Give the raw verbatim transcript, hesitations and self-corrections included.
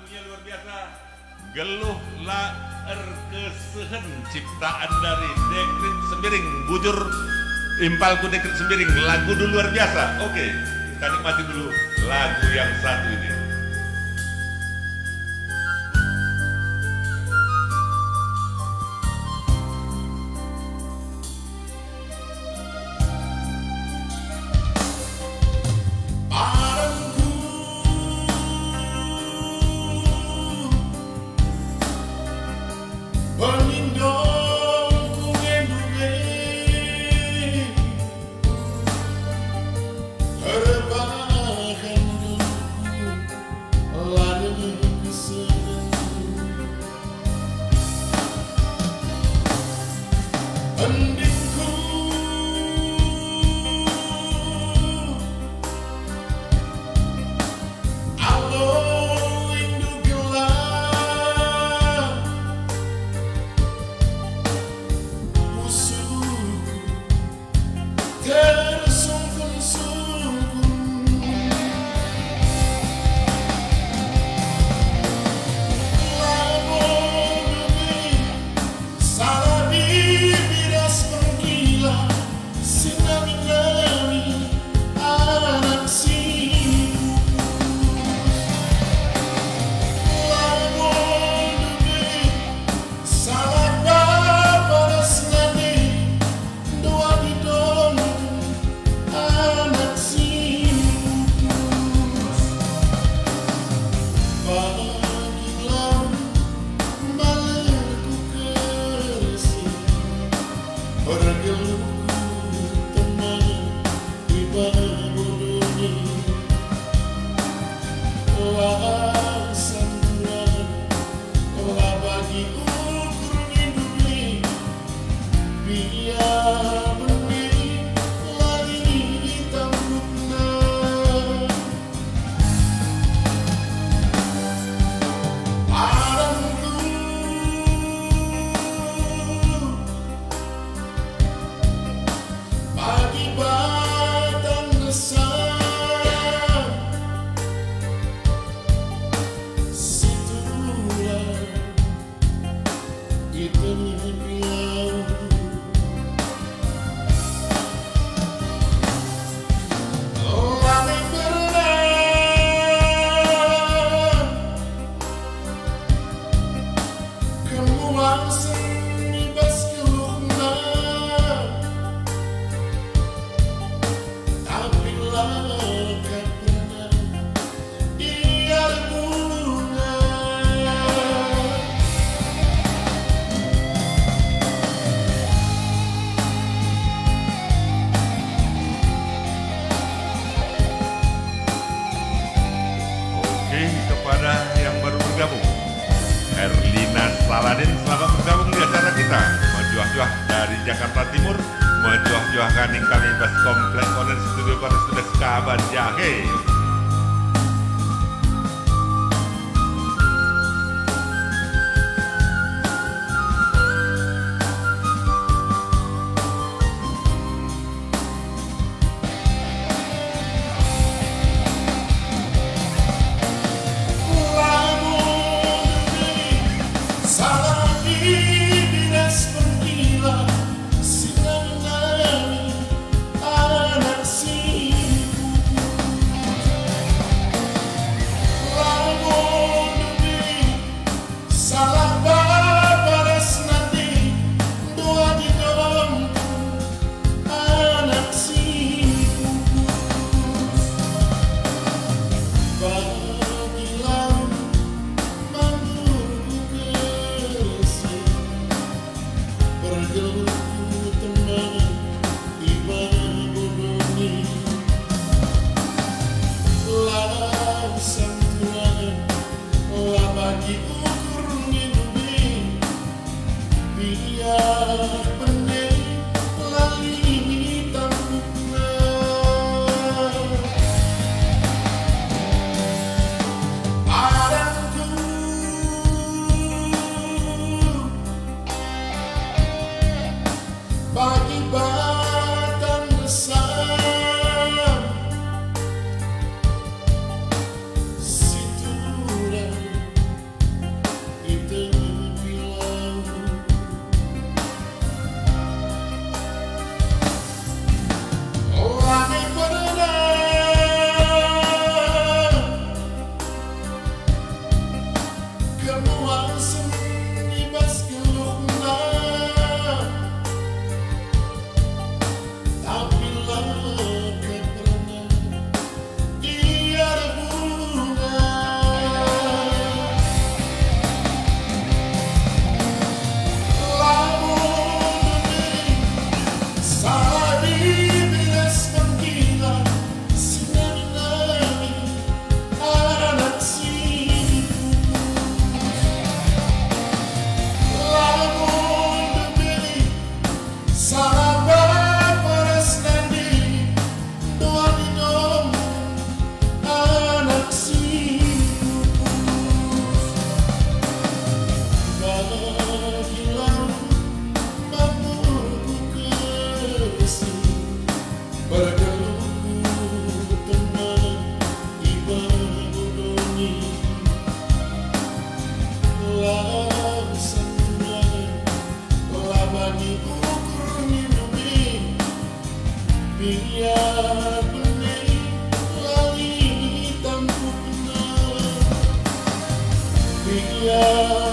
Luar biasa. Geluh la erkesehen, ciptaan dari Dekrit Sembiring, bujur impalku Dekrit Sembiring, lagu dulu luar biasa. Oke, kita nikmati dulu lagu yang satu ini. Padanku, penindongku ngendu nge, erbahanku la denga kesenengen. Endingku, alo indu gelah, pusuhku tersungkun-sungkun. Labo nge salah bibi ras penggila, si nami-nami anak si pupus. Labo nge salah bapa ras nande, dua didongken anak si pupus. Pagi lau malerku kersi, pergeluhku tenang di babo doni. La sanduran, la bagi ukur ngindu nge, biar bene la lit tanggupna. Padanku, bagi batang nesa, situlah i tengah pilau. Lame pernah kemuang seni bas geluhna, tapi la ka pernah ia bunga. Oke, kepada yang baru bergabung, Erlina Saladin, selamat bergabung di acara kita. Mejuah-juah dari Jakarta Timur, mejuah-juah ka ning kami bas Komplek Online Studio Baru Studio Kaban Jahe. Salah bibi ras penggila, si nami-nami anak si pupus. Kemuasen i bas geluhna, tapi la pernah ia erbunga. Lamun demi salah diri ras mengkira, senang-senang anak si pupus. Lamun demi salah bapa ras nande, doa dinomu anak si pupus. Bagi lau bapurku Kersi, pergeluhku teman i babo doni. La sanggup, la banci ukur nindu pe, biar bene la lit tampukna. Biar